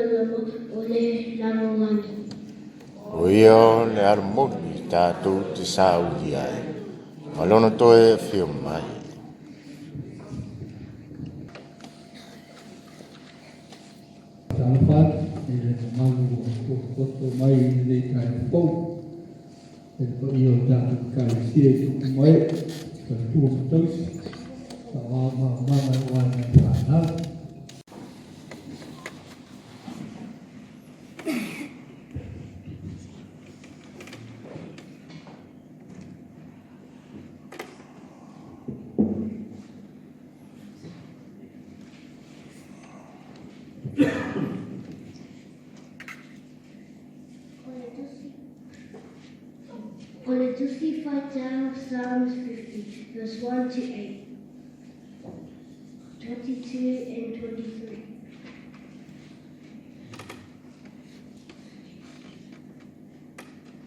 Malamalama o le Lalolagi. O ia o le alo moni tatou te sauli ai, ma lona toe afio mai. Talofa atu i le mamalu ua potopoto mai i lenei taeao fou, i le paia o le tatou Ekalesia i tupu ma ee, faletua ma tausi, saoao ma aumaga aua nai fanau. O le Tusi Faitau Psalms 50, verse 1 to 8, 22 and 23.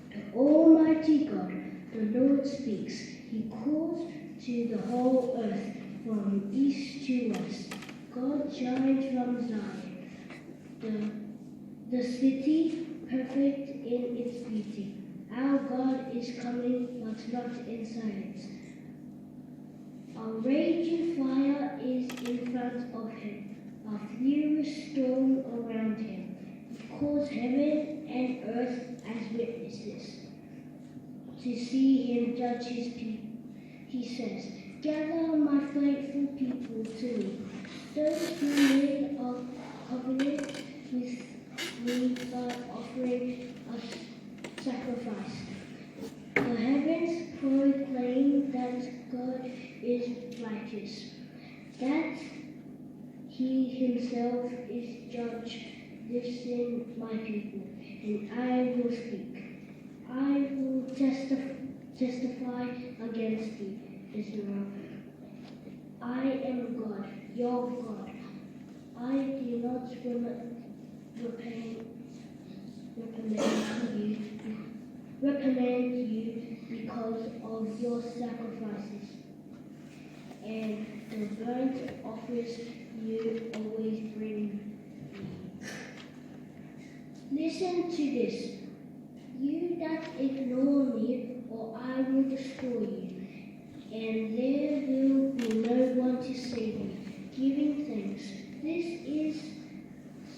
The Almighty God, the Lord speaks. He calls to the whole earth from east to west. God shines from Zion, the city perfect in its beauty. Our God is coming, but not in silence. A raging fire is in front of him, a furious storm around him. He calls heaven and earth as witnesses to see him judge his people. He says, Gather my faithful people to me, those who made a covenant with me by offering a sacrifice. The heavens proclaim that God is righteous, that he himself is judge. Listen, my people, and I will speak. I will testify against thee, Israel. I am God, your God. I do not reprimand you because of your sacrifices and the burnt offerings you always bring me. Listen to this, you that ignore me, or I will destroy you, and there will be no one to save you. Giving thanks. This is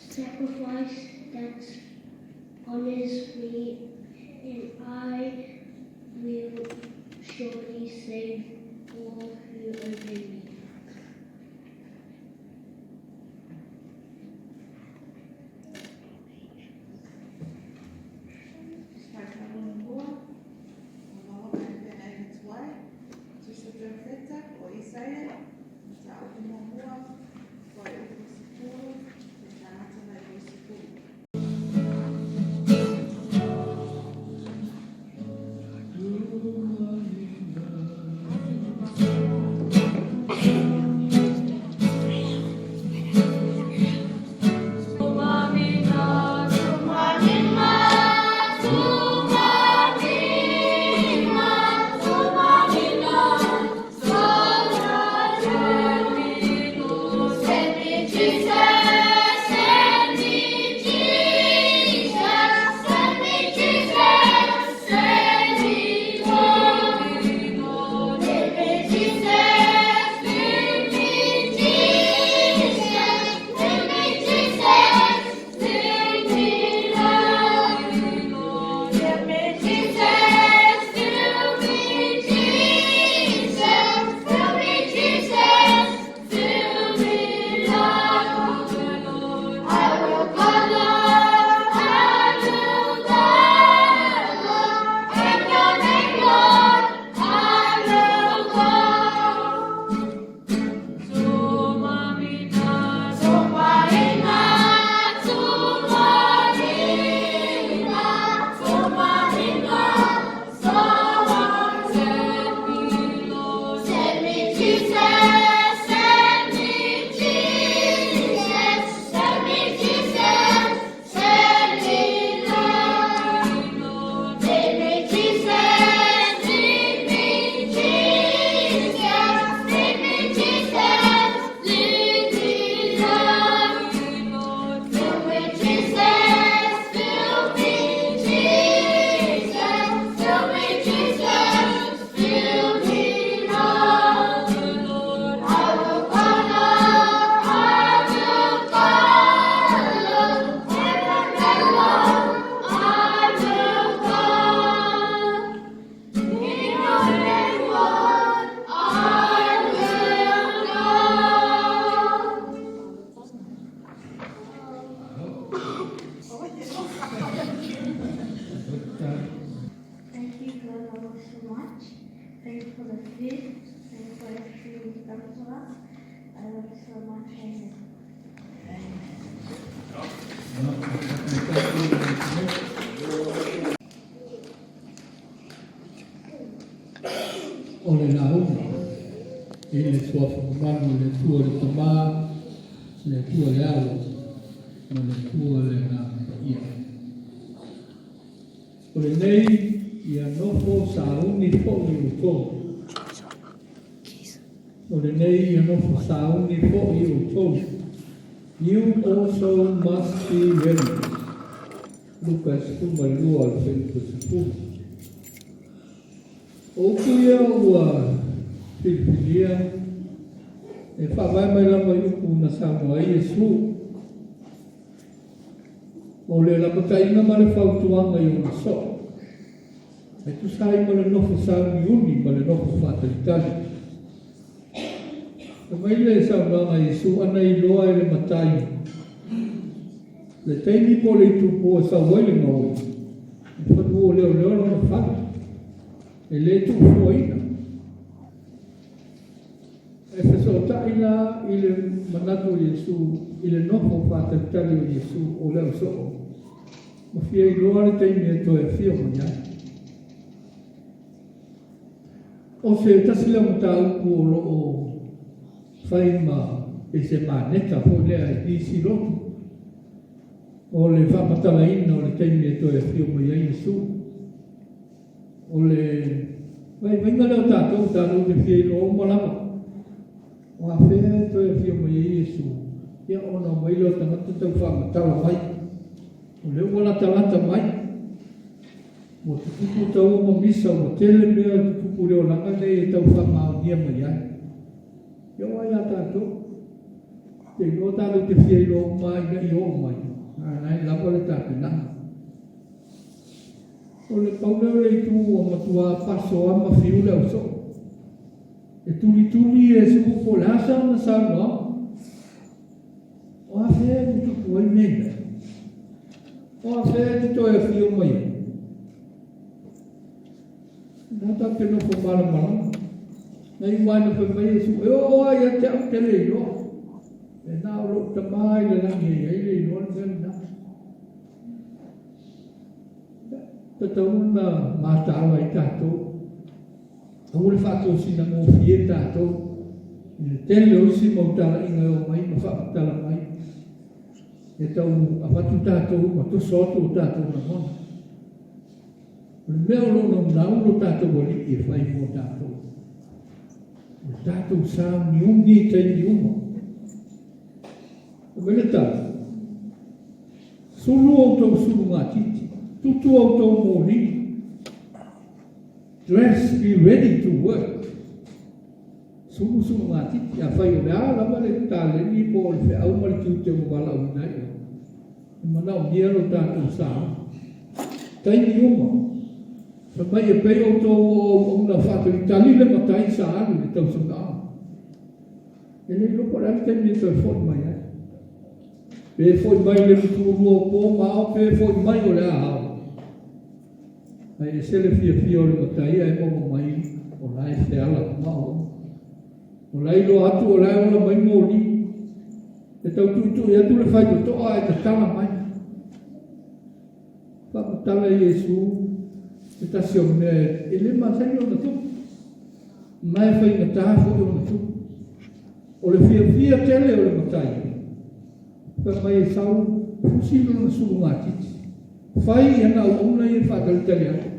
sacrifice that honors me, and I will surely save all who obey me. much. Thank you for the food. Thank you for everything you've done for us. I love you so much. Amen. O le lauga i le Suafa mamalu i le Atua le Tama, le Atua le Alo, ma le Atua le Agaga Paia. O lenei ia nofo sauni foʻi outou. O lenei ia nofo sauni foʻi outou. You also must be ready. Luka 12 o le fuaiupu 10. O upu ia ua filifilia e faavae mai lava i upu na saunoa ai Iesu. O le lapataiga ma le fautuaga i ona soo, e tusa ai ma le nofo sauniuni ma le nofo faatalitali. Fai mai le saunoaga a Iesu, Ana iloa e le matai le taimi po o le itupo e sau ai le gaoi, e fanua o leoleo lona fale, e le tuufuaina. E fesootai la i le manatu o Iesu i le nofo faatalitali o Iesu o le au soo, ma fia iloa le taimi e toe afio mai ai. O se tasi lea o mataupu o lo o fai ma pei se maneta foi lea i isi lotu, o le faamatalaina o le taimi e toe afio mai ai Iesu. O le vaivaiga lea o tatou, tatou te fia iloa uma lava, o afea e toe afio mai ai Iesu, ia ona omai lea o tagata tau faamatala mai, o lea ua latalata mai, ua tutupu taua ma misa, ua tele mea e tutupu i le olaga nei e tau faamaonia mai ai. Ia o ai a tatou? Te iloa tatou te fia iloa uma ina ia oo mai, a o la e lava le tapenaga. O le pau lea o le itu ua matua paso lava ma fiu le ausoo. E tulituli Iesu po o le a sana saunoaga. O afea e tutupu ai mea ia? O afea e te toe afio mai ai? Na tatou te nofo malamalama. Na iu lava ina fai mai Iesu, e oo lava ia te au te le iloa. E na o lou Tama i le lagi e i ai le iloa le mea lena. Tatau ona mataala ai tatou. Aua le faatosina gofie tatou i le tele o isi mau talaiga e omai ma faamatala mai e tau avatu tatou ma toso atu o tatou lagona. O le mea o lo o naunau lo tatou Alii e fai mo tatou, o le tatou sauniuni i taimi uma. Fai mai le tala, Sulu outou sulugatiti, tutu outou moli. Dress, be ready to work. Sulu sulugatiti, afai o le a lava le taleni po o le feau ma le tiute ua valaauina ai oe, e manaomia lo tatou sauni. Taimi uma, fai mai e pei outou o auauna faatalitali le matai sa alu i le tausaga. E le iloa po o le a le taimi e toe foi mai ai. Pe foi mai i le lutulua o po ma ao, pe foi mai o le a ao. Ae ese le fiafia o le matai ae maua mai o la e feala uma auauna. O la e iloa atu o la e ola mai moli. E tau tuitui atu le faitotoa ae tatala mai. Faamatala Iesu se tasi o mea e le masani ona tupu, ma e faigata foi ona tupu. O le fiafia tele o le matai, fai mai e sau fusi lona sulugatiti, fai i ana auauna ia e faatalitali atu,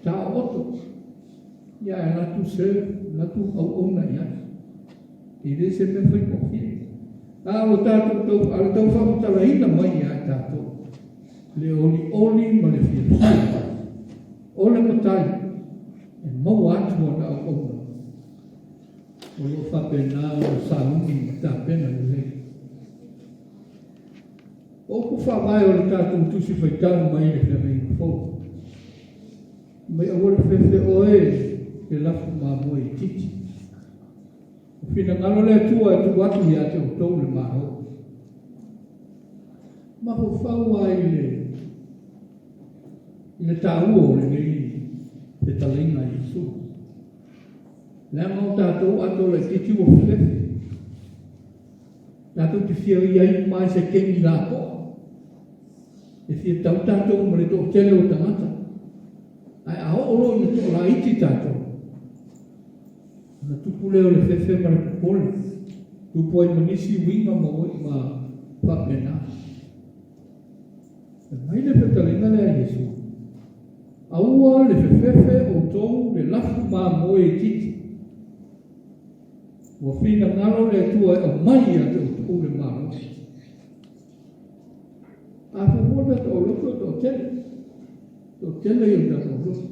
taooto, ia ae alu atu serve, alu atu auauna i ai. E le se mea faigofie. A o le tatou tau, a le tau faamatalaina mai ia i tatou, le olioli ma le fiafia o le matai e maua atu ana auauna. O lo o faapena ona sauni ma tapena lelei. O upu faavae o le tatou Tusi Faitau mai le Feagaiga Fou. Mai aua le fefe oe le lafu mamoe itiiti. O finagalo le Atua e tuu atu ia te outou le Malo. Mafaufau ai i le taua o lenei. fetalaiga a Iesu. Leaga o tatou ato laitiiti ua fefefe. Tatou te fia ia inu mai se keni lapoa. E fia tau tatou ma le toatele o tagata. Ae a oo loa ina toalaiti tatou, ona tupu lea o le fefe ma le popole, tupu ai ma nisi uiga ma, ma faapena. Fai mai le fetalaiga lea a Iesu, Aua le fefefe outou le lafu mamoe itiiti. Ua finagalo le Atua e aumai ia te outou le malosi. A fuafua le tatou aulotu e toatele, toatele ia o tatou aulotu.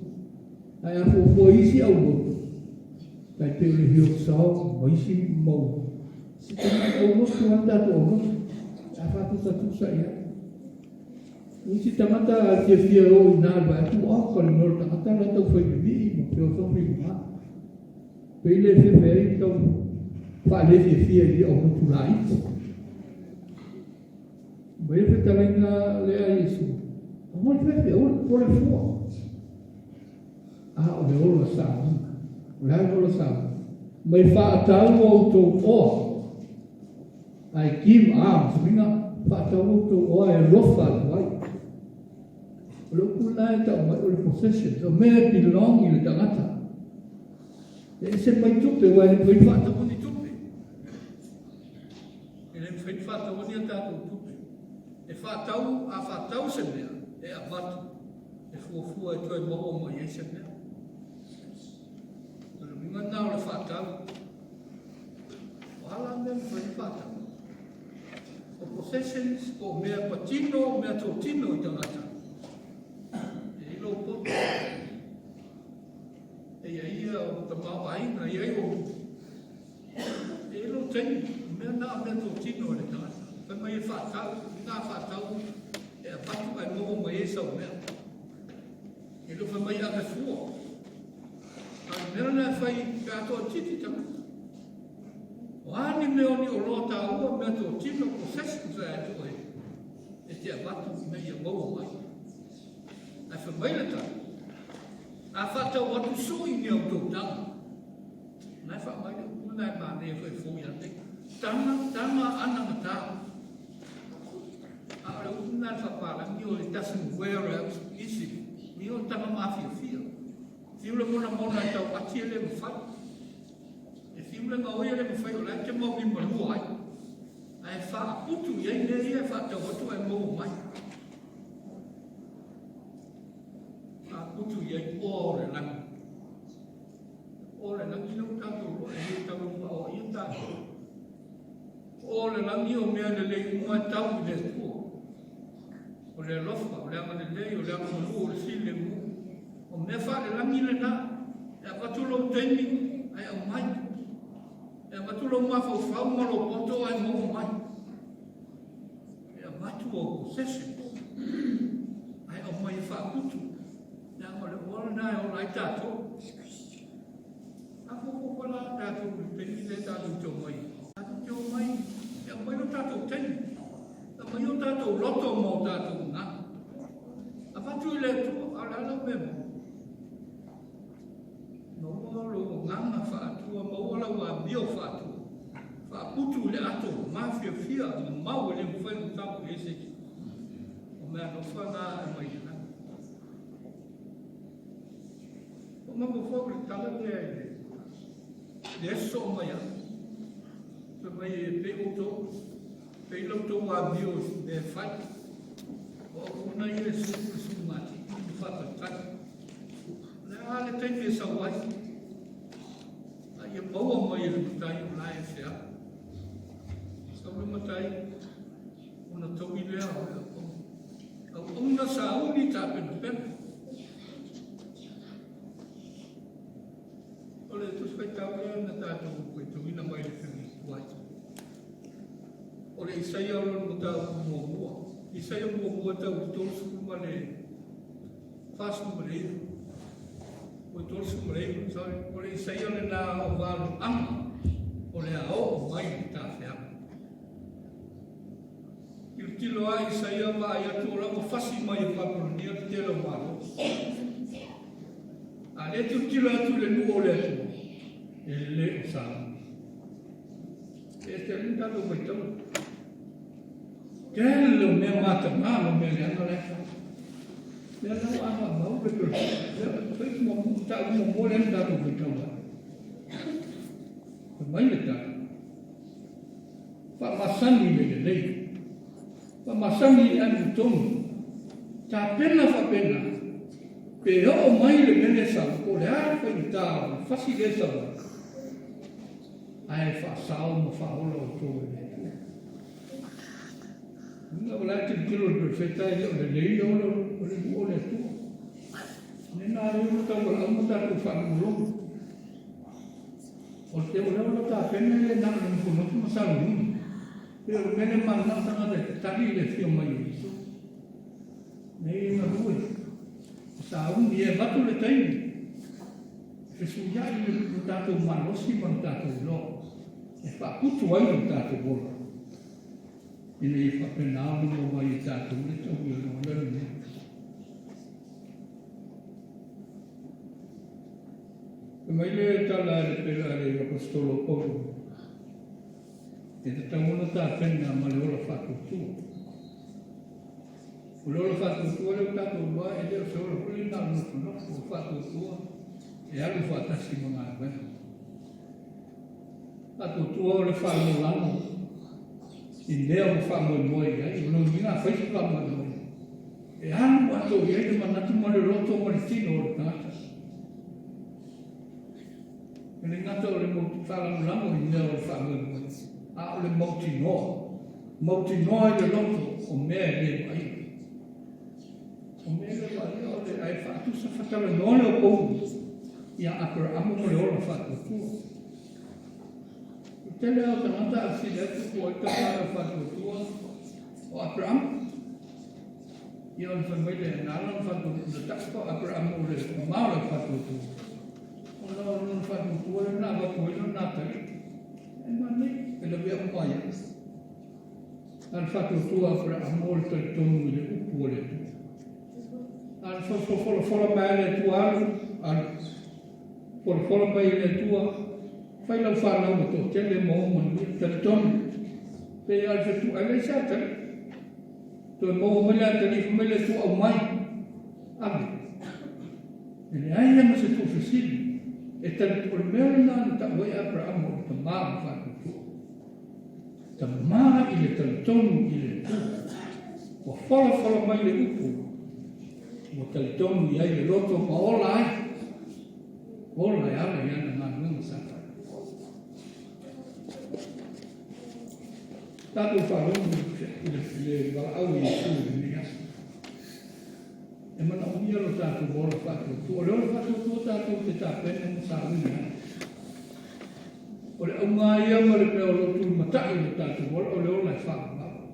Ae a fuafua isi aulotu, tai pei o le Hillsong ma isi mau, se tamai aulotu lava le tatou aulotu, pe a faatusatusa i ai. O isi tagata a fiafia e o i ina i le vaai atu, oka le mea o le tagata la e taufai vivii ma feosofi i luga. Pei le fefe ai tau faalefiafia i aulotu laiti. Mai le fetalaiga lea a Iesu, Aua le fefe, aua le popole fua. A o le ola sauniga. O le a le ola sauniga? Mai faatau outou oa. I give alms, uiga, faatau outou oa e alofa atu ai. O le upu lena e tau mai o le possessions, o mea e belong i le tagata. E ese mai tupe, aua e le mafai ona faataua ni tupe. E le mafai ona faataua ni a tatou tupe. E faatau, a faatau se mea, e avatu, e fuafua e toe maua mai ai se mea. O le uiga lena o le faatau. O a la mea e mafai ona faatau? O possessions, po o mea patino, mea totino i tagata. E i ai lou poto. E i ai ia o tamaoaiga, e i ai ou E i ai lou taimi, o mea na o mea totino e le tagata. Fai mai e faatau, ina faatau e avatu ae maua mai ai sau mea. E le o fai mai ave fua. A o le mea lena e fai pe a toatiti tagata. O a ni mea o ni oloa taua, mea totino, possessions a e toe e te avatu ina ia maua mai. Ae fai mai le tala, a faatau atu sui ni a outou taga. Na e faamai le upu lena e manaia foi e fou ia te. Taga, taga anagata. A o le upu lena e faapalagi o it doesn't wear out easily. Ni o taga mafiafia. Fiu le monamona e tau ati e le mafai. E fiu le gaoi e le mafai o la e te mau limalua ai. Ae faaputu i ai mea ia e faatau atu ae maua mai. Faaputu i ai oa o le lagi. O le lagi lea ua tatou iloa, e le tau aoaia tatou. O le lagi o mea lelei uma e tau i le Atua. O le alofa, o le agalelei, o le agamalu, o le filemu. O mea faalelagi lena. E avatu lou taimi ae aumai. E avatu lou mafaufau ma lou poto ae maua mai. E avatu ou possessions ae aumai e faaputu. Leaga o le auala lena e ola ai tatou. A fuafua la tatou i le taimi lea tatou te omai ai. Tatou te omai e aumai lo tatou taimi, aumai o tatou loto ma o tatou agaga. Avatu i le Atua, a o le a lau mea maua? Maua lou agaga faatua, maua lau amio faatua. Faaputu i le ato mafiafia mamao e le mafai ona tau i ai se isi. O meaalofa na e mai le lagi. Ua mafaufau i le tala lea i le aso o mai au. Fai mai e pei outou, pei la outou amio i se mea e fai. O auauna ia e suku le sukugatiti ma faatalitali. O le a le taimi e sau ai? A ia maua mai e le matai o la e feau. Sau le matai, ona taui lea o le auauna. Auauna sauni tapenapena. O le Tusi Faitau lea na tatou faitauina mai le taimi tuai. O le Isaia o lona mataupu muamua. Isaia muamua tau i le 39. O le 39, sorry. O le Isaia lena o valoaga o le a oo mai le tafeaga. Tilotilo lava Isaia vaai atu o la ua fasi mai e Papelonia le tele o malo. A lea e tilotilo atu i le nuu o le Atua, e le o sauni. E ese ai le tatou faitauga. Tele o mea mataga ma mea leaga la e fai. Lea la ua maumau le toe lea fai muamua tau muamua lea na tatou faitau ai. Fai mai le tala. Faamasani le lelei. Faamasani i le amiotonu. Tapena faapena pe oo mai le mea lea sau po o le a le faigata o le fasi lea sau ai, ae faasao ma faaola outou e le Atua. Uiga o la e tilotilo le perofeta e le o lelei le ola o le nuu o le Atua. Lena lea ua taualaau ma tatou faalogologo. O le o lea ua tapena e le na o le nofonofo ma sauniuni. Pei o le mea lea mananao tagata e tatali i le afio mai o Iesu. Nei e galue, e sauni, e avatu le taimi, e fesuiai le tatou malosi ma le tatou iloa, e faaputu ai lo tatou ola, ina ia faapena ona maua ai e tatou le taui o le ola lenei. Fai mai le tala a le pela a le Aposetolo o Paulo, e tatau ona tapena ma le ola faatuatua. O le ola faatuatua lea ua tatou iloa e le o se ola foi lea na o le nofonofo, o le faatuatua e alu faatasi ma galuega. Faatuatua o le faalagolago i mea ua faamoemoe i ai, o lona uiga a fai se faamoemoe, e alu atoa i ai le manatu ma le loto ma le tino o le tagata. E le gata o le faalagolago i mea o le faamoemoe, a o le mautinoa, mautinoa i le loto o mea e le vaaia. O mea e le vaaia o le ae faatusa fatalanoa lea o Paulo ia Aperamo ma le ola faatuatua. O le tele lava o tagata a fesili atu po o ai tama le faatuatua o Aperamo. Ia ona fai mai lea, na ala ona faatuatua, na tau ko Aperamo o le tama o le faatuatua. Ona o lona faatuatua lea na avatu ai lona atalii. E manaia, e lavea uma ai lava. A o le faatuatua a Aperamo o le talitonu i le upu a le Atua. A o le folafola mai a le Atua alu, alu. Folafola mai e le Atua, fai lau fanau e toatele ma o manuia. Talitonu, pei lava o le fetu, ae leai se atalii. Toe maua mai le atalii, fai mai le Atua, aumai, ave. E leai lava ma se tuufesili. E tali, o le mea lena na tau ai Aperamo o le tama o le faatuatua. Tama i le talitonu i le Atua. Ua folafola mai le upu, ua talitonu i ai le loto ma ola ai. Ola e ala i ana galuega sa fai. Tatou faalogo i le valaau a Iesu i lenei aso. E manaomia lo tatou ola faatuatua. O le ola faatuatua tatou te tapena ma sauni ai. O le auga ia ma le mea o lo o tulimatai i lo tatou ola, o le ola e faavavau.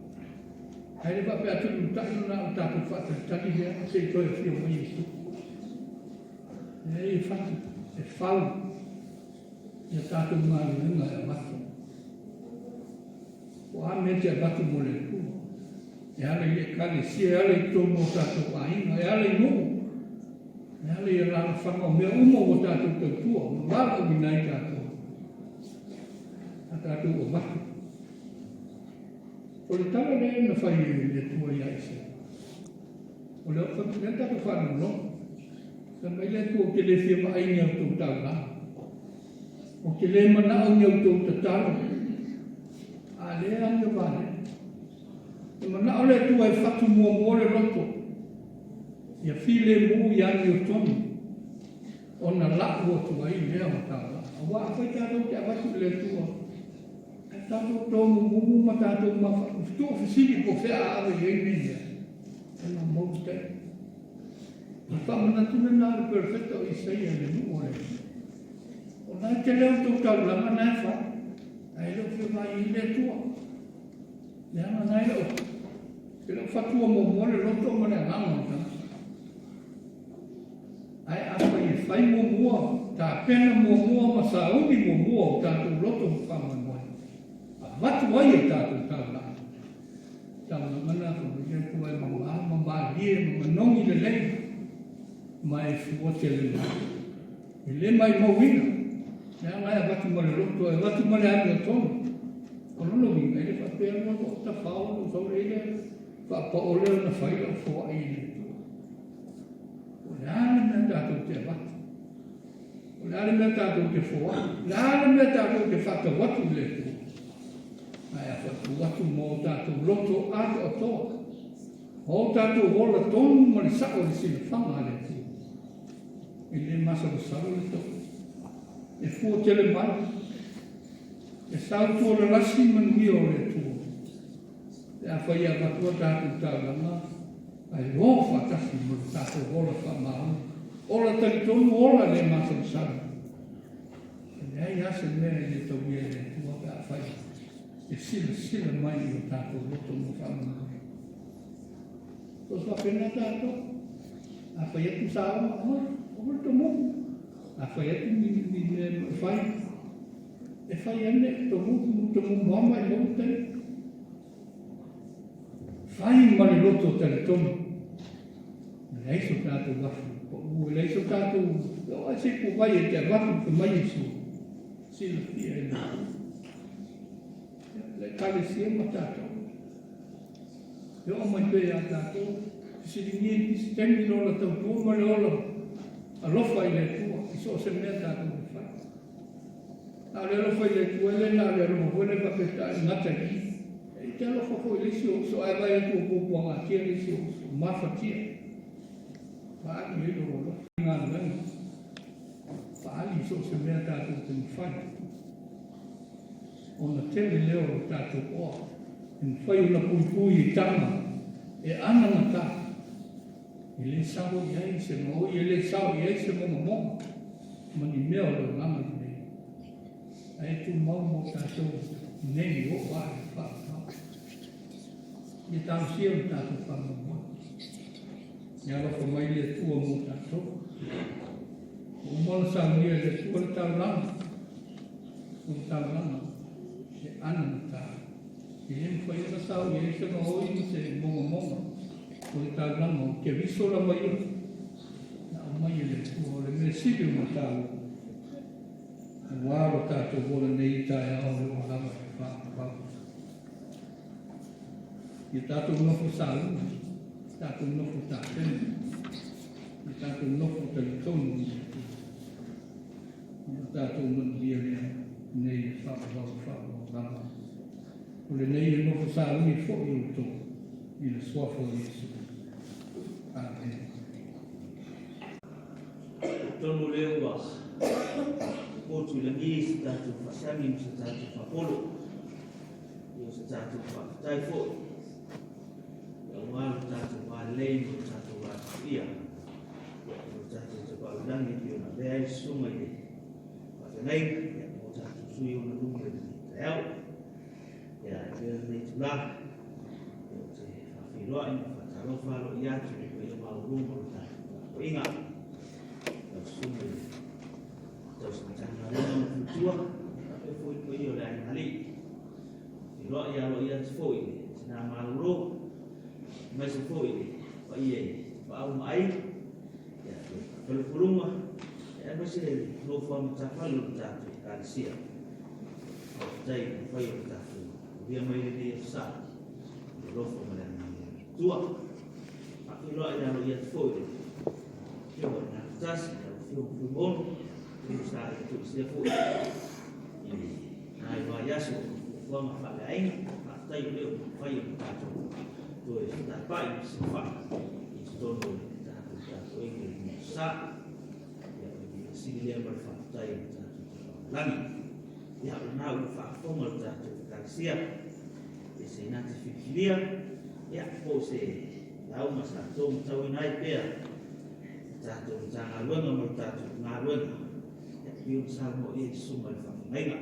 Ae le faapea a tulimatai ona o tatou faatalitali lea se i toe afio mai Iesu. Leai, e fatu, e fau ia tatou galuega e avatu. O a mea e te avatu mo le Atua? E ala i Ekalesia, e ala i totonu o tatou aiga, e ala i nuu, e ala i alalafaga o mea uma ua tatou tautua ma valaauina ai tatou, a tatou avatu. O le tala lea na fai e le Atua ia Isaia, o le lea tatou faalogologo, fai mai le Atua, ou te le fia vaai i ni a outou taulaga, ou te le manao i ni a outou tatalo, a lea agi o valea. E manao le Atua e fatu muamua le loto, ia filemu i amiotonu, ona lau atu ai lea o taulaga. Aua afai tatou te avatu i le Atua, ae tatou tomumumu ma tatou tuufesili po o fea a ave i ai nei mea, e mamou le taimi. O le faamanatu lena a le perofeta o Isaia i le nuu o le Atua. O lena e tele a outou taulaga na e fai, ae le o fia vaai i ai le Atua. Leaga na e le o, e le o fatua muamua le loto ma le agaga o le tagata. Ae afai e fai muamua, tapena muamua ma sauni muamua o tatou loto ma faamoemoe, avatu ai e tatou taulaga. Taulaga na fai mai le Atua e mama ma malie ma manogi lelei ma e fua tele mai. E le maimauina, leaga e avatu ma le loto, e avatu ma le amiotonu. O lona uiga, e le faapea loa ua ou tafao ona ou sau lea i le faapao lea ona fai lau foai i le Atua. O le a le mea tatou te avatu? O le a le mea tatou te foai? O le a le mea tatou te faatau atu i le Atua? Ae a faatau atu ma o tatou loto atoatoa, ma o tatou ola tonu ma le sao i le silafaga a le Atua, E le masalosalo le tau. E fua tele mai. E sau tualalasi manuia o le Atua. Pe afai e avatu a tatou taulaga, ae o faatasi ma lo tatou ola faamaoni. Ola talitonu, ola le masalosalo. E leai lava se mea e le taulia e le Atua pe afai e silasila mai i o tatou loto ma faamanuia. So faapena tatou. A fai atu saoga, aua, aua le tomofu. A fai atu ni, ni mea e fai, e fai ane tomofu, tomofu ama i lou tai. Fai ma le loto talitonu. Leai so tatou afu pau, leai so tatou, o ai se po vai e te avatu te mai e su. Silafia e le Le ekalesia ma tatou. E oo mai pea ia tatou, fesiligia i nisi taimi le ola tautua ma le ola alofa i le Atua i so o se mea tatou te fai. A o le alofa i le Atua e le na o le alofa foi lea faapea e gata i i. E te alofa foi i le isi ou uso, ae vaai atu ua puapuagatia le isi ou uso, mafatia. Faaali i ai lou alofa i galuega. Faaali i so o se mea tatou te mafai. Ona tele lea o lo tatou oa e mafai ona puipui i taga e anagata, e le sao i ai se maoi, e le sao i ai se mogamoga ma ni mea o le olaga lenei, ae tumau mo tatou nei oo ae le faavavau. Ia talosia lo tatou faamoemoe. Ia alofa mai le Atua mo tatou. Ua uma ona saunia e le Atua le taulaga. O le taulaga e anagata. E le mafai ona sao i ai se gaoi ma se mogamoga o le taulaga o Keriso lava ia na aumai e le Atua, o le mea sili ona taua aua lo tatou ola nei i taeao o le olaga e faavavau. Ia tatou nofo sauni, tatou nofo tapena, ia tatou nofo talitonu i le Atua. Ona o tatou manuia lea nei e faavavau faavavau lava. O lenei e nofo sauni foi outou i le Suafa o Iesu. Amene. Talitonu lea ua motu i lagi se tatou faasiagi ma se tatou faapolo, ia o se tatou faafetai foi aua lo tatou va lelei ma lo tatou vatapuia. Ia, o lo tatou Tapaau i Lagi e pei ona avea ai le susuga i le faafeagaiga, ia, mo tatou sui ona luma i lenei taeao. Ia, e avea lenei itula, ia, ou te faafeiloai ma faatalofa aloaia atu i le paia maualuga o le tatou tapuaiga. Lau susuga i le tausi Matagaluega ma Faletua, ia, faapea foi le paia o le Aiga Alii. Faafeiloai aloaia atu foi i le tina malolo, aemaise foi le paia i Tapaau ma Aiga, ia, le Falefuluga, ia, aemaise le nofo a matafale o le tatou Ekalesia. Faafetai i le mafai o le tatou aulia mai lenei aso Sa, i le alofa ma le agalelei o le Atua. Faafeiloai aloaia atu foi i le Afioga i le Gafatasi, lau Afioga Fuimaono, o sa e toesea foi i nai vaiaso o fuafuaga faaleaiga. Faafetai o lea ua mafai ona tatou toe fetapai ma fesilafai i totonu o le tatou tapuaiga i lenei aso Sa. Ia, o le mea sili lea ma le faafetai i le tatou Tapaau i Lagi. Ia, o lena ua faafofoga le tatou Ekalesia i se na te filifilia, ia, po o se lauga sa outou matauina ai pea le tatou Matagaluega ma le tatou galuega, ia, pei ona saunoa i ai le Susuga i le Faafeagaiga.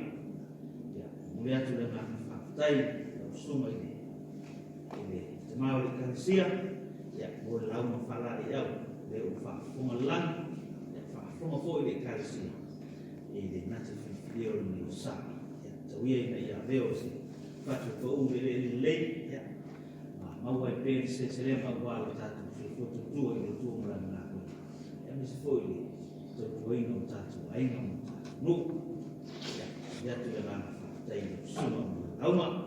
Ia, momoli atu le agaga faafetai i lau Susuga i le i le tama o le Ekalesia, ia, mo le lauga faalaeiau, lea ua faafofoga le lagi, ia, faafofoga foi le Ekalesia i le nate filifilia o lenei sa. Ia, tau ia ina ia avea o se fatu e pau i le eleele lelei, ia, ma maua ai pea le seleselega aua lo tatou soifua tautua i le Atua ma Lana galuega, aemaise foi le Tautuaina o tatou aiga ma tatou nuu. Ia, momoli atu le agaga faafetai i lau susuga ma lauga.